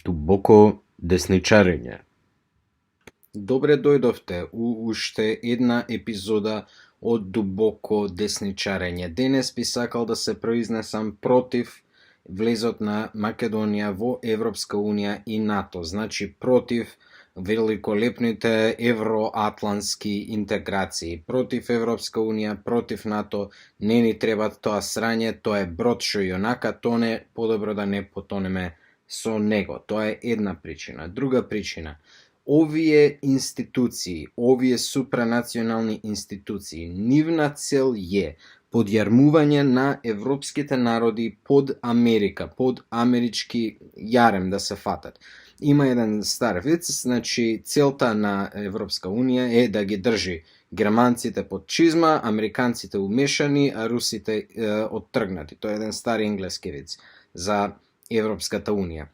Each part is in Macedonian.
Дубоко десничарење. Добре дојдовте у уште една епизода од Дубоко десничарење. Денес би сакал да се произнесам против влезот на Македонија во Европска Унија и НАТО. Значи против великолепните евроатлантски интеграции. Против Европска Унија, против НАТО, не ни треба тоа срање, тоа е брод што и онака тоне, подобро да не потонеме со него. Тоа е една причина. Друга причина, овие институции, овие супранационални институции, нивна цел е подјармување на европските народи под Америка, под амерички јарем да се фатат. Има еден стар виц, значи целта на Европска Унија е да ги држи германците под чизма, американците умешани, а русите оттргнати. Тоа е еден стар енглески виц за Европската Унија.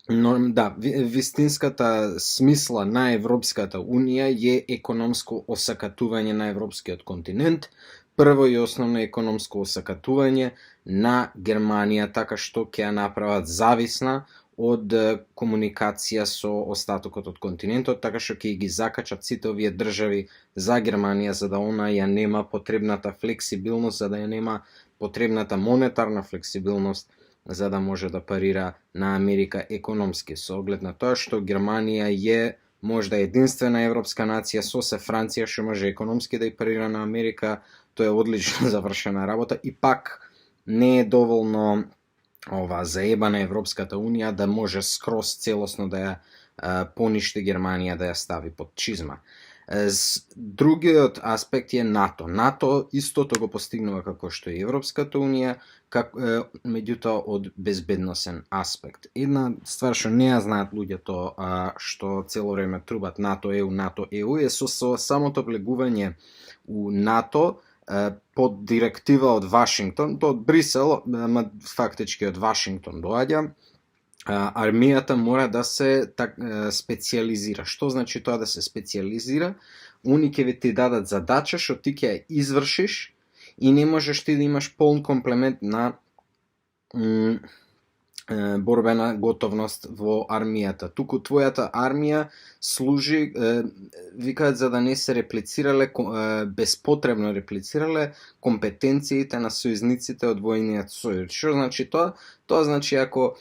Но да, вистинската смисла на Европската Унија е економско осакатување на европскиот континент, прво и основно економско осакатување на Германија, така што ќе ја направат зависна од комуникација со остатокот од континентот, така што ќе ги закачат сите овие држави за Германија, за да она ја нема потребната флексибилност, за да ја нема потребната монетарна флексибилност, за да може да парира на Америка економски, со оглед на тоа што Германија е можда единствена европска нација со се Франција што може економски да ја парира на Америка. Тоа е одлично завршена работа и пак не е доволно заебана Европската Унија да може скроз целосно да ја поништи Германија, да ја стави под чизма. Другиот аспект е НАТО. НАТО истото го постигнува како што и Европската Унија, меѓутоа од безбедносен аспект. Една ствар што не ја знаат луѓето, што цело време трубат НАТО ЕУ, е со самото влегување у НАТО под директива од Вашингтон, од Брисел, ама фактички од Вашингтон доаѓа, армијата мора да се специализира. Што значи тоа да се специализира? Они ќе ви ти дадат задача што ти ќе ја извршиш и не можеш ти да имаш полн комплемент на борбена готовност во армијата. Туку твојата армија служи, викаат, за да не се реплицирале, безпотребно реплицирале компетенциите на сојузниците од војниот сојуз. Што значи тоа? Тоа значи ако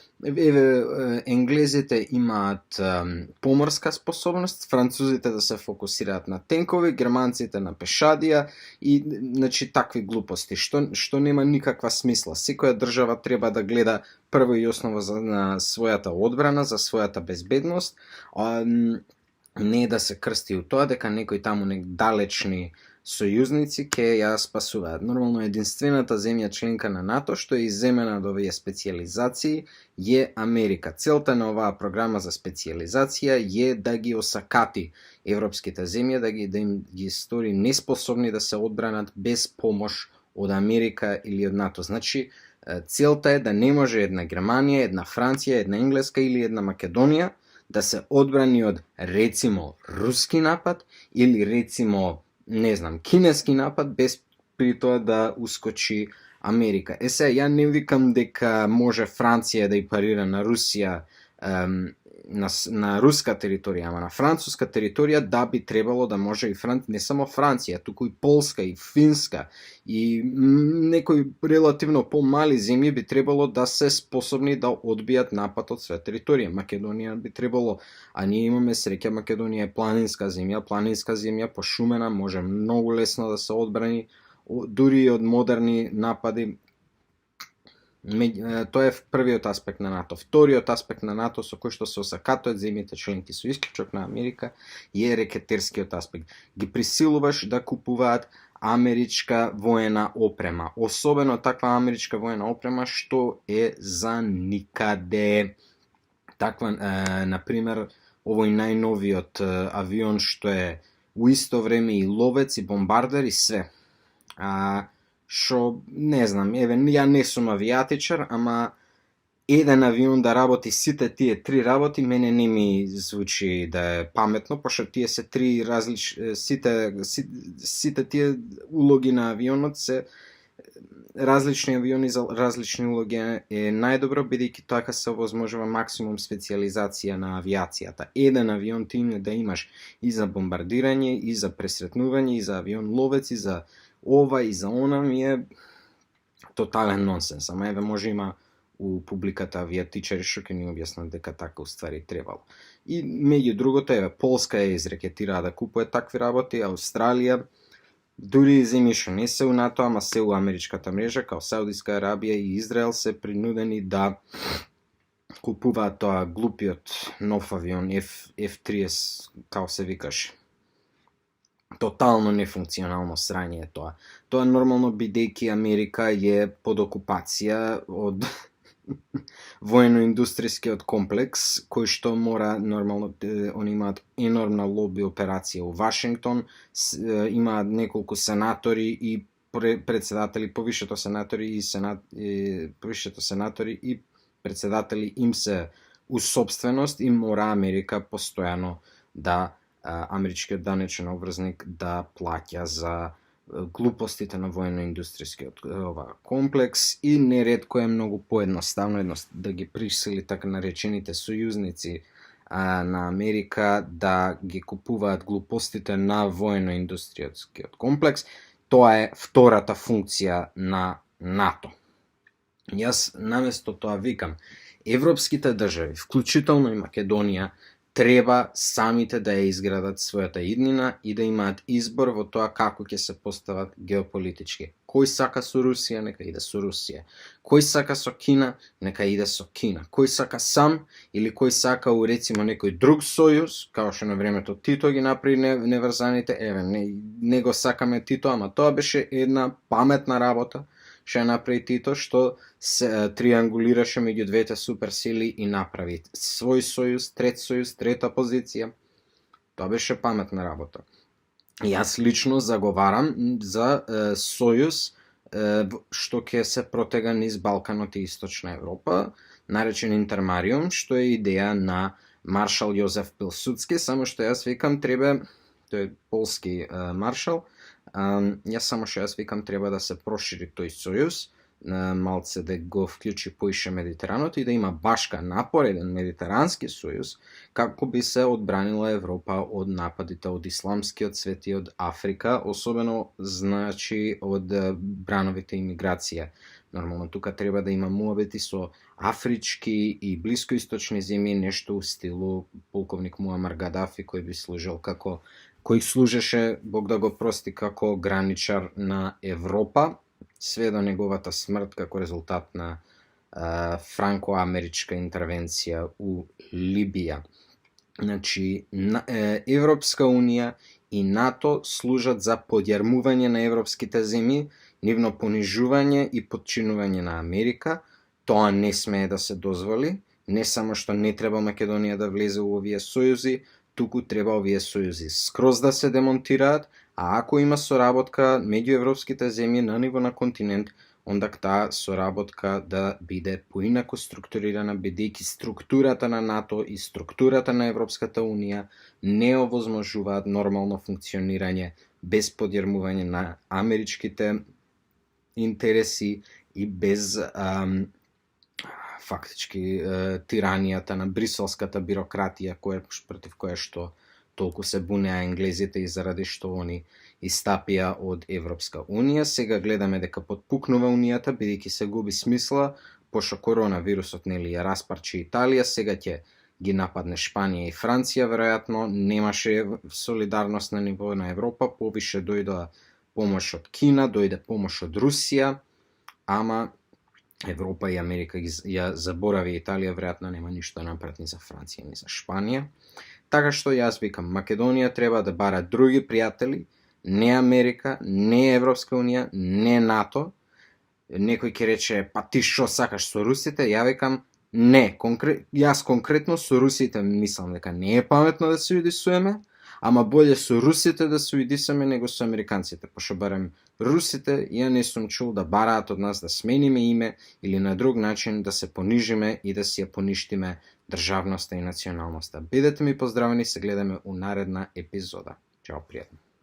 енглезите имаат поморска способност, французите да се фокусираат на тенкови, германците на пешадија и значи такви глупости, што нема никаква смисла. Секоја држава треба да гледа прво и основа на својата одбрана, за својата безбедност, не да се крсти у тоа дека некои таму далечни сојузници ќе ја спасуваат. Нормално единствената земја членка на НАТО што е изземена од овие специализации е Америка. Целта на оваа програма за специализација е да ги осакати европските земји, да им ги стори неспособни да се одбранат без помош од Америка или од НАТО. Значи, целта е да не може една Германија, една Франција, една Енглеска или една Македонија да се одбрани од, рецимо, руски напад или, рецимо, не знам, кинески напад, без при тоа да ускочи Америка. Ја не викам дека може Франција да ја парира на Русија, на руска територија, ама на француска територија да би требало да може и не само Франција, туку и Полска и Финска и некои релативно помали земји би требало да се способни да одбијат напад од своја територија. Македонија би требало, а ние имаме среќа, Македонија е планинска земја, пошумена, може многу лесно да се одбрани дури од модерни напади. Тоа е првиот аспект на НАТО. Вториот аспект на НАТО со кој што се осакатуваат земјите членки со исклучок на Америка е рекетерскиот аспект. Ги присилуваш да купуваат америчка воена опрема, особено таква америчка воена опрема што е за никаде. Таква, например, овој најновиот авион што е у исто време и ловец и бомбардер и све. Шо, не знам, ја не сум авијатичар, ама еден авион да работи сите тие три работи, мене не ми звучи да е паметно, пошто тие се три сите тие улоги на авионот се различни авиони за различни улоги е најдобро, бидејќи така се овозможува максимум специјализација на авиацијата. Еден авион ти не да имаш и за бомбардирање, и за пресретнување, и за авион ловец, и за ова, и за она, ми е тотален нонсенс. Ама еве може има у публиката авиатичари што ќе ни објаснат дека така уствари требало. И меѓу другото, еве, Полска ја изрекетираа да купува такви работи, Австралија, дури и земји што не се у НАТО, ама се у америчката мрежа, као Саудиска Арабија и Израел, се принудени да купуваат тоа глупиот нов авион F-30, као се викаш. Тотално нефункционално срање е тоа. Тоа нормално бидејќи Америка е под окупација од воено-индустријскиот комплекс, кој што мора нормално, они имаат енормна лоби операција у Вашингтон, имаат неколку сенатори и председатели, повишето сенатори и председатели им се у собственост и мора Америка постојано да америчкиот данечен обврзник да плаќа за глупостите на воено-индустријскиот комплекс и неретко е многу поедноставно да ги присили така наречените сојузници на Америка да ги купуваат глупостите на воено-индустријскиот комплекс. Тоа е втората функција на НАТО. Јас наместо тоа викам, европските држави, вклучително и Македонија, треба самите да ја изградат својата иднина и да имаат избор во тоа како ќе се постават геополитички. Кој сака со Русија, нека иде со Русија. Кој сака со Кина, нека иде со Кина. Кој сака сам или кој сака у рецимо некој друг сојуз, као што на времето Тито ги направи неврзаните, еве, не го сакаме Тито, ама тоа беше една паметна работа што направи Тито, што се триангулираше меѓу двете суперсили и направи свој сојуз, трета позиција. Тоа беше паметна работа. Јас лично заговарам за сојуз што ќе се протега низ Балканот и Источна Европа, наречен Интермариум, што е идеја на маршал Јозеф Пилсудски, само што јас викам треба, тој е полски маршал, јас само што јас викам треба да се прошири тој сојуз, малце да го вклучи поише Медитеранот и да има башка напор, еден медитерански сојуз, како би се одбранила Европа од нападите од исламскиот свет и од Африка, особено значи од брановите имиграција. Нормално тука треба да има муабети со афрички и блискоисточни земји, нешто у стилу полковник Муамар Гадафи, кој служеше, Бог да го прости, како граничар на Европа, све до неговата смрт како резултат на франко-америчка интервенција у Либија. Значи, Европска Унија и НАТО служат за подјармување на европските земји, нивно понижување и подчинување на Америка. Тоа не смее да се дозволи, не само што не треба Македонија да влезе у овие сојузи, туку треба овие сојузи скроз да се демонтираат, а ако има соработка меѓу европските земји на ниво на континент, онда таа соработка да биде поинаку структурирана, бидејќи структурата на НАТО и структурата на Европската Унија не овозможуваат нормално функционирање без подјармување на америчките интереси и без фактички тиранијата на бриселската бирократија против која што толку се бунеа енглезите и заради што они истапија од Европска Унија. Сега гледаме дека потпукнува Унијата, бидејќи се губи смисла, пошто коронавирусот нели ја распарчи Италија, сега ќе ги нападне Шпанија и Франција, веројатно немаше солидарност на ниво на Европа, повише дојде помош од Кина, дојде помош од Русија, ама Европа и Америка ја заборави Италија, веројатно нема ништо напред ни за Франција, ни за Шпанија. Така што јас викам, Македонија треба да бара други пријатели, не Америка, не Европска Унија, не НАТО. Некој ќе рече, па ти што сакаш со русите? Ја викам, не, јас конкретно со русите мислам дека не е паметно да се удисуваме, ама боле со русите да се удисаме него со американците, пошто барем русите ја не сум чул да бараат од нас да смениме име или на друг начин да се понижиме и да си ја поништиме државноста и националноста. Бидете ми поздравени, се гледаме у наредна епизода. Чао, пријатно.